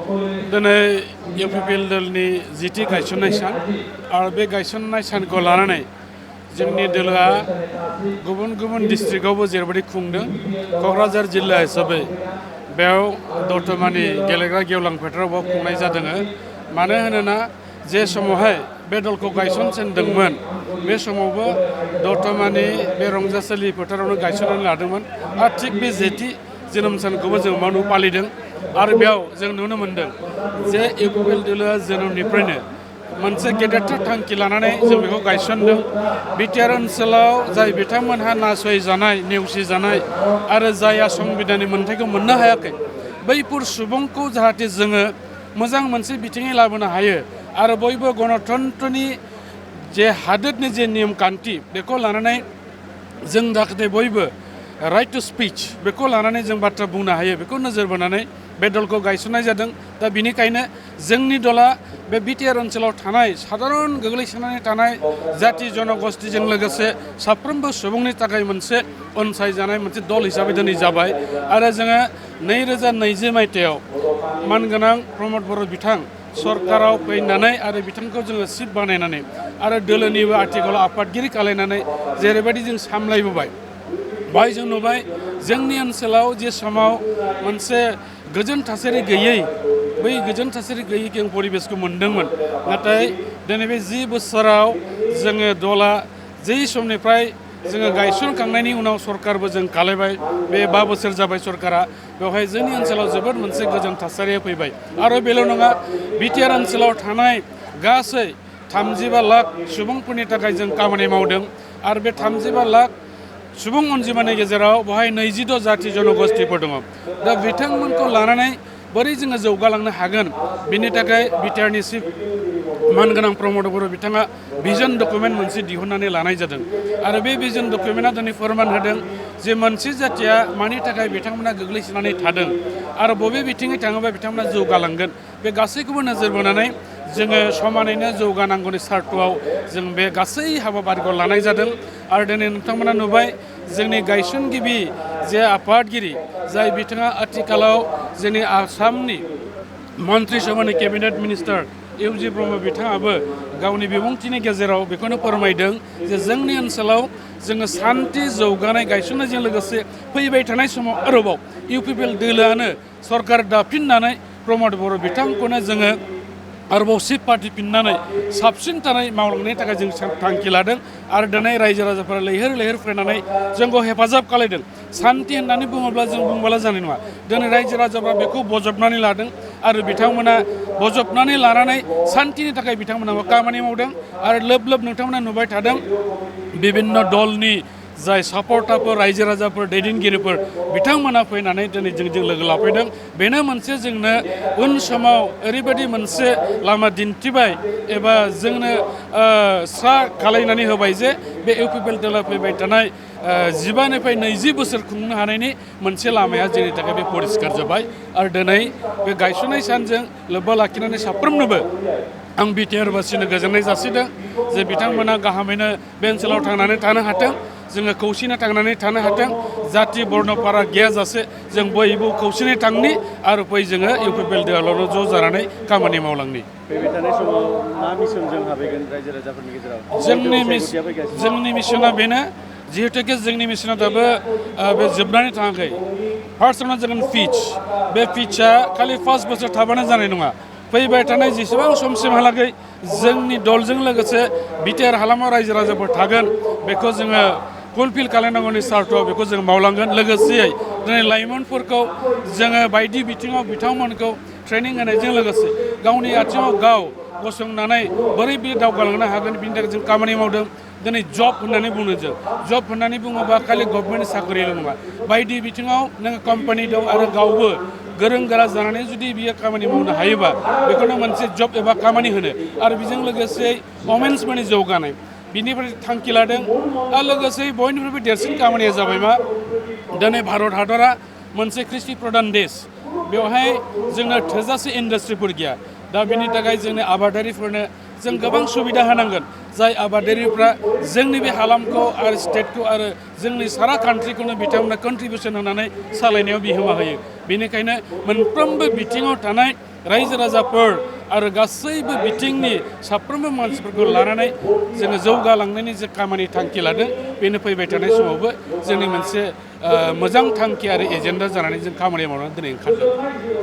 दिनै UPPL दलनि जिथि गायसननाय सान आरो बे गायसननाय सानखौ लानानै जोंनि दोलोआ गुबुन गुबुन डिस्ट्रिक्टआवबो जेरैबायदि खुंदों क'क्राझार जिल्ला हिसाबै बेयाव दतमानि गेलेग्रा गेवलां फोथारावबो खुंनाय जादों। मानो होनोना जे समावहाय बे दलखौ गायसनजेनदोंमोन बे समावबो दतमानि बे रंजासालि फोथारावनो गायसननानै लादोंमोन आरो थिग बे जेथि जोनोम सानखौबो जों मावनो फालिदों आरो बेयाव जों नुनो मोन्दों जे UPPL दोलोआ जोनोमनिफ्रायनो मोनसे गेदेरथार थांखि लानानै जों बेखौ गायसनदों। बिटिआर ओनसोलाव जाय बिथांमोनहा नासयजानाय नेवसिजानाय आरो जायहा संबिधाननि मोन्थाइखौ मोननो हायाखै बैफोर सुबुंखौ जाहाथे जोङो मोजां मोनसे बिथिङै लाबोनो हायो आरो बयबो गणतन्त्रनि जे हादोरनि जे नियम खान्थि बेखौ लानानै जों जाहाथे बयबो राइट टु स्पिच बेखौ लानानै जों बाथ्रा बुंनो हायो बेखौ नोजोर बोनानै बे दलखौ गायसननाय जादों। दा बिनिखायनो जोंनि दला बे बिटिआर ओनसोलाव थानाय साधारन गोग्लैसोनानै थानाय जाति जनगोष्ठीजों लोगोसे साफ्रोमबो सुबुंनि थाखाय मोनसे अनसायजानाय मोनसे दल हिसाबै दिनै जाबाय आरो जोङो 2020 मायथाइयाव मानगोनां प्रमद बर' बिथां सरकाराव फैनानै आरो बिथांखौ जोङो सिट बानायनानै आरो दोलोनिबो आथिखालाव आफादगिरि खालायनानै जेरैबायदि जों सामलायबोबाय बाय जों नुबाय जोंनि ओनसोलाव जे समाव मोनसे गोजोन थासारि गैयै बै गोजोन थासारि गैयै जों परिबेसखौ मोनदोंमोन। नाथाय दिनै बे 10 बोसोराव जोङो दला जै समनिफ्राय जोङो गायसनखांनायनि उनाव सरकारबो जों खालायबाय बे 5 बोसोर जाबाय सरकारा बेवहाय जोंनि ओनसोलाव जोबोद मोनसे गोजोन थासारिया फैबाय आरो बेल' नङा बिटिआर ओनसोलाव थानाय गासै 35 लाख सुबुंफोरनि थाखाय जों खामानि मावदों आरो बे 35 लाख सुबुं अनजिमानि गेजेराव बेवहाय 26 जाति जनगोष्ठीफोर दङ। दा बिथांमोनखौ लानानै बोरै जोङो जौगालांनो हागोन बिनि थाखाय बिटिआरनि चिफ मानगोनां प्रमद बर' बिथाङा भिजन डकुमेन्ट मोनसे दिहुननानै लानाय जादों आरो बे भिजन डकुमेन्टआ दिनै फोरमान होदों जे मोनसे जातिया मानि थाखाय बिथांमोना गोग्लैसोनानै थादों आरो बबे बिथिङै थाङोबा बिथांमोना जौगालांगोन बे गासैखौबो नोजोर बोनानै जोङो समानैनो जौगानांगौनि सार्थआव जों बे गासै हाबाफारिखौ लानाय जादों आरो दिनै नोंथांमोना नुबाय जोंनि गायसनगिरि जे आफादगिरि जाय बिथाङा आथिखालाव जोंनि आसामनि मन्त्रि सभानि केबिनेट मिनिस्टार इउजि ब्रह्म बिथाङाबो गावनि बिबुंथिनि गेजेराव बेखौनो फोरमायदों जे जोंनि ओनसोलाव जोङो सान्थि जौगानाय गायसननायजों लोगोसे फैबाय थानाय समाव आरोबाव UPPL दोलोआनो सरकार दाफिननानै प्रमद बर' बिथांखौनो जोङो आरोबाव सिट पार्टिफिननानै साबसिन थानाय मावलांनायनि थाखाय जों थांखि लादों आरो दिनै रायजो राजाफोरा लैहोर लैहोर फैनानै जोंखौ हेफाजाब खालायदों। सान्थि होननानै बुङोब्ला जों बुंबोला जानाय नङा दिनै रायजो राजाफ्रा बेखौ बजबनानै लादों आरो बिथांमोना बजबनानै लानानै सान्थिनि थाखाय बिथांमोना खामानि मावदों आरो लोब लोब नोंथांमोना नुबाय थादों बिभिन्न दलनि जाय सापर्टारफोर रायजो राजाफोर दैदेनगिरिफोर बिथांमोना फैनानै दिनै जों लोगो लाफैदों। बेनो मोनसे जोंनो उन समाव ओरैबायदि मोनसे लामा दिन्थिबाय एबा जोंनो स्रा खालायनानै होबाय जे बे UPPL दोला फैबाय थानाय 15निफ्राय 20 बोसोर खुंनो हानायनि मोनसे लामाया जोंनि थाखाय बे परिस्कार जाबाय आरो दिनै बे गायसननाय सानजों लोब्बा लाखिनानै साफ्रोमनोबो आं बिटिआर बासिनो गोजोननाय जासिदों जे बिथांमोना गाहामैनो बे ओनसोलाव थांनानै थानो हाथों जोङो खौसेनो थांनानै थानो हाथों जाति बर्ण फाराग गैयाजासे जों बयबो खौसेनै थांनि आरो फै जोङो UPPL दोलोआवनो ज' जानानै खामानि मावलांनि। फैबाय थानाय समाव मा मिशनजों हाबैगोन रायजो राजाफोरनि गेजेराव? जोंनि मिशना बेनो जिहेतुके जोंनि मिशना दाबो बे जोबनानै थाङाखै। फार्स्टआवनो जागोन पिच बे पिचआ खालि 5 बोसोर थाबानो जानाय नङा फैबाय थानाय जेसेबां समसिमहालागै जोंनि दलजों लोगोसे बिटिआर हालामाव रायजो राजाफोर थागोन बेखौ जोङो फुलफिल खालामनांगौनि सार्थआव बेखौ जों मावलांगोन। लोगोसेयै दिनै लाइमोनफोरखौ जोङो बायदि बिथिङाव बिथांमोनखौ ट्रेनिं होनायजों लोगोसे गावनि आथिङाव गाव गसंनानै बोरै बे दावगालांनो हागोन बिनि थाखाय जों खामानि मावदों। दिनै जब होननानै बुङो जों जब होननानै बुङोबा खालि गभर्नमेन्ट साख्रिल' नङा बायदि बिथिङाव नोङो कम्पानि दं आरो गावबो गोरों गोरा जानानै जुदि बियो खामानि मावनो हायोबा बेखौनो मोनसे जब एबा खामानि होनो आरो बेजों लोगोसे वमेन्सफोरनि जौगानाय बिनिफ्राय थांखि लादों आरो लोगोसे बयनिख्रुइबो देरसिन खामानिया जाबाय मा दिनै भारत हादरा मोनसे कृषि प्रधान देश बेवहाय जोंनो थोजासे इन्डास्ट्रिफोर गैया दा बिनि थाखाय जोंनि आबादारिफोरनो जों गोबां सुबिदा होनांगोन जाय आबादारिफ्रा जोंनि बे हालामखौ आरो स्टेटखौ आरो जोंनि सारा कान्ट्रिखौनो बिथांमोना कन्ट्रिबिउसन होनानै सालायनायाव बिहोमा होयो बेनिखायनो मोनफ्रोमबो बिथिङाव थानाय रायजो राजाफोर आरो गासैबो बिथिंनि साफ्रोमबो मानसिफोरखौ लानानै जोङो जौगालांनायनि जे खामानि थांखि लादों बेनो फैबाय थानाय समावबो जोंनि मोनसे मोजां थांखि आरो एजेन्डा जानानै जों खामानि मावनानै दिनै ओंखारदों